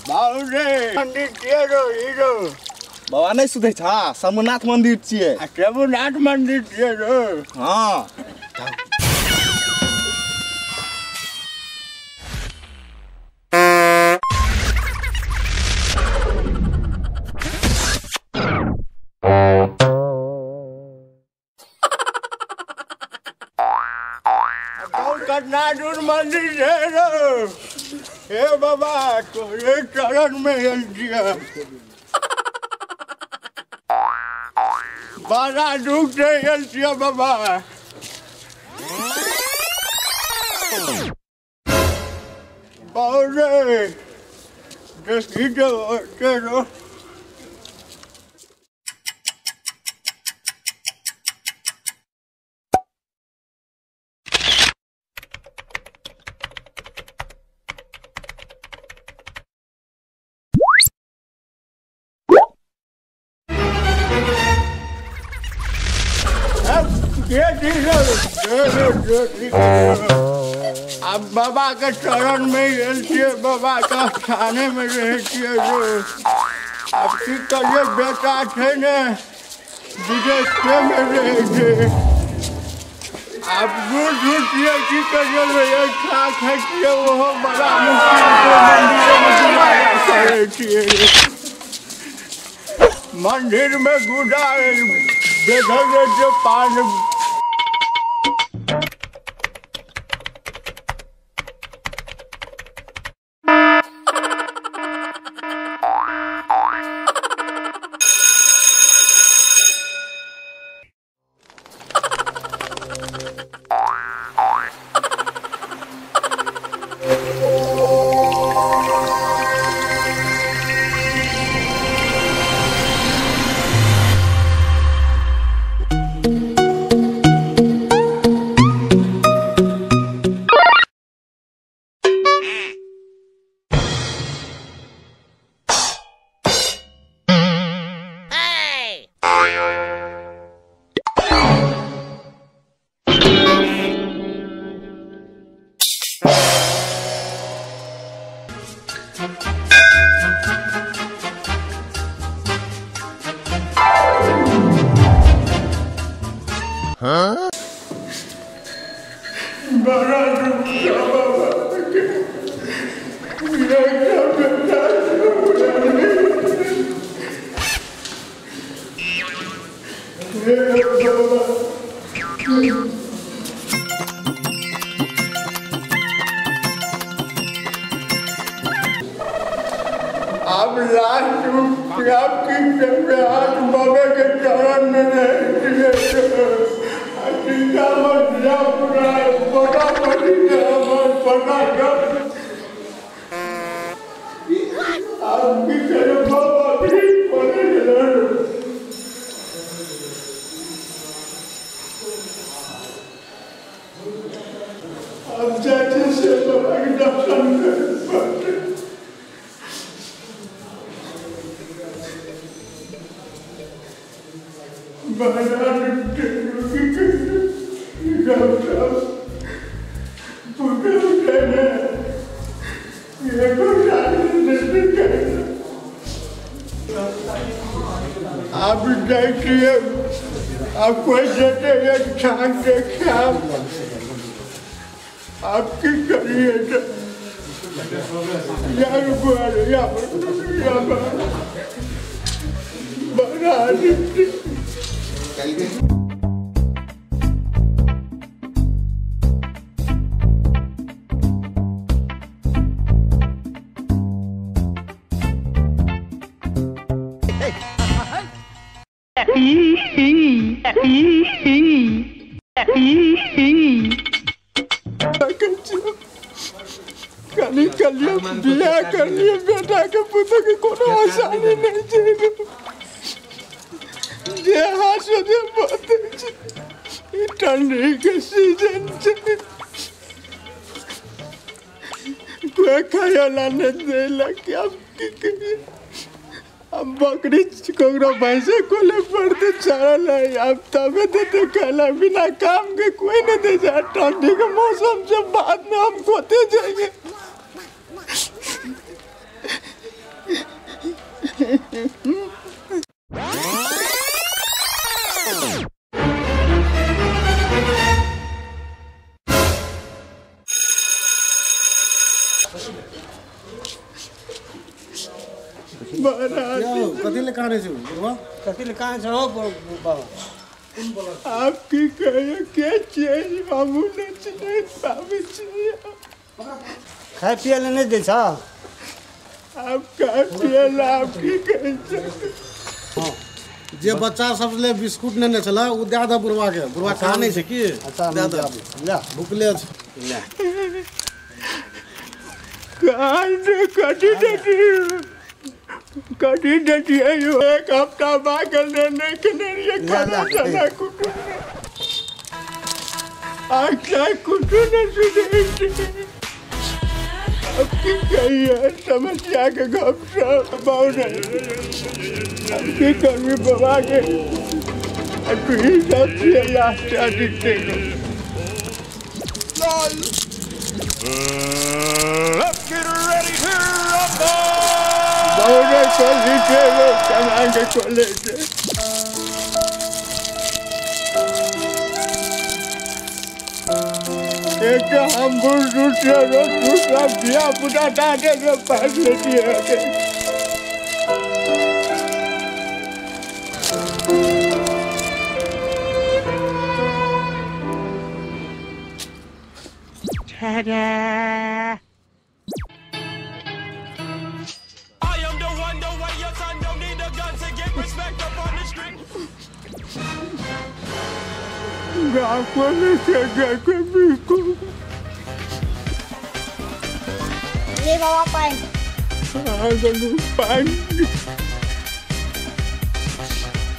बाबू मंदिर छियै रो हीरो। बाबा नहीं सुधै छा, शंभुनाथ मंदिर छियै। शंभुनाथ मंदिर छियै रो। हाँ। कन्नाडूर मंदिर है रो। हे बाबा तोरे चरण में आयल छियै। बड़ा दुख से आयल छियै बाबा। बाबू देखी तो अब बाबा के चरण में आयल छियै, बाबा के स्थाने में रहै छियै। अब की करियै, बेटा छै ने विदेश में रहै छै। अब दूर दूर छियै, की करियै, खा खाइ छियै, ओहो बड़ा मुश्किल करै छियै। मंदिर में गुदा बेधल रहै छै पान। हाँ? बड़ा दुख बाबा। अब लास्ट आपकी हाथ बाबा के चरण में अब जाते से बाबा के दर्शन कर। आप देखिए, आप कोई देते एक छान देखे आप आपकी करिए यार बड़ा। कनी कलिए बियाह कर लिए, बेटा के पुतोह के कोनो आसानी नहीं छै। जे हाथ से जे बात छै, ठंडी के सीजन छै, कोई खायला नहीं देलक। अब की करिए, अब बकरी ककरो भैंसे खोले पड़ते चारा लाई, अब तबे देते खाला, बिना काम के कोई नहीं दे जाए। ठंडी के मौसम से बाद में हम खोते जाएंगे। कथी ले कानै छै बुढ़वा? कथी ले कानै छै हो बाबा? आप की कहियो के छियै हमहूँ नहि चिन्है पाबै छियै। खाय पियै लए नहि दै छ? आप खाय पियै लए आप की कहै छै? जे बच्चा सब ले बिस्कुट नेने छलै ओ दए दऽ बुढ़वा के। बुढ़वा कानै छै की? दए दऽ, भुखले छै। कथी दैतियै यौ? एक हफ्ता भए गेल नहि खेने रहियै खाना ताना कुछो। अच्छा कुछो नहि सुनै छै। अब की कहियै समस्या के गप सब बहुत। अब की करबी बाबा के? तू ही सब छियै last Aditya. Let's get ready to rumble! बहुरे खोली छै लोक केना के खोलै छै। एकटा हम बूढ़ सूढ़ छियै रोज सब धिया पुता डाँटे से पढ़ि लेतियै। I am the one, the way your son don't need a gun to get respect up on the street. ले बाबा पानि। पानि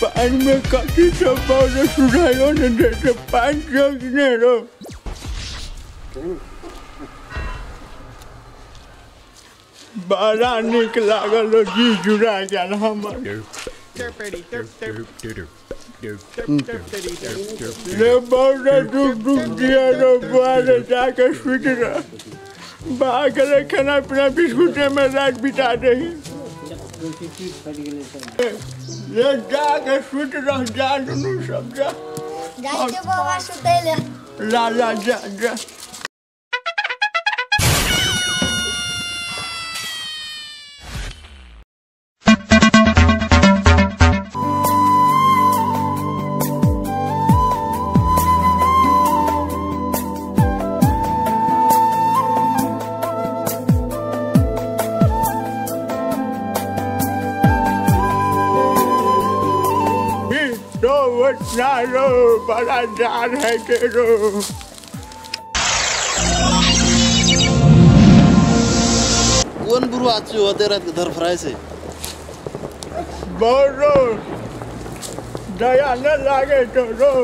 पानि में कथी सब पाउडर सुधाइयो नहि दै छै। पानि छै कि नहि रौ? बड़ा नीक लागल रौ, जी जुड़ा गेल हमर। ले बौरे दुख दुख दिया रो बुआ रे, जाके सुति रह। बाहर गेलै खाना पीना बिस्कुटे में रात बिता दही। ले जाके सुति रह, जा दुनू सब जा। जाइ छियै बाबा सुतै लए। ला ला जा जा। रो बड़ा डर है के रो। कोन बुढ़वा छियौ ओते रात के धरफराइ छै? बड़ो दया न लागे तो रो।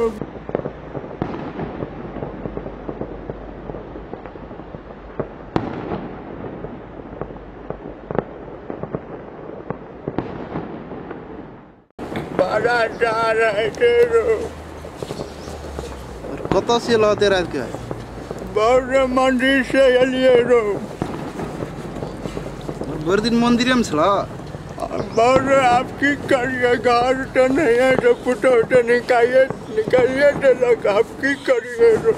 बड़ा डर है के रो। कतऽ से एलह ओते रात के? बड़े मंदिर से एलियै रो। भरि दिन मंदिरे में छलह? बड़े आप की करिए, घर तो नहीं है तो पुतोह तो निकालिए निकालिए देलक। आप की करिए रो?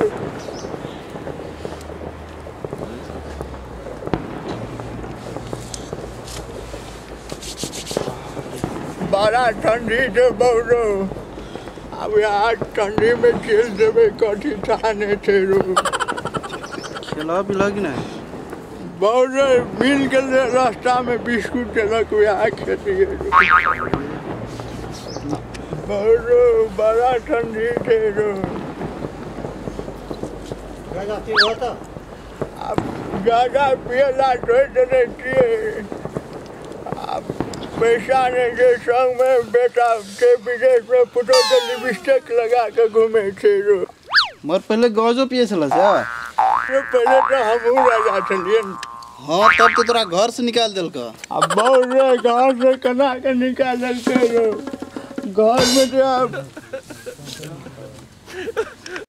बड़ा ठंडी छै बौरो। अब यहाँ ठंडी में चलि जेबै कथी थाने छै रो। खेलह पीलह कि नहि? बौरे मिल गेलै रास्ता में बिस्कुट देलक वएह खेलियै रो। बौरो बड़ा ठंडी छै रो। अब ज्यादा पियला छोड़ि देने छियै। आब पैसा नहीं छै संग में, बेटा के विदेश में पुतोह के लिपस्टिक लगा के घूमे छै रो। मगर पहिले गजो पियै छलह से? पहिले तऽ हमहूँ राजा छलियै। हाँ तब तो तोरा घर से निकालि देलकऽ। आ बौरे घर से केना के निकालि देलकै रो? घर में तऽ आब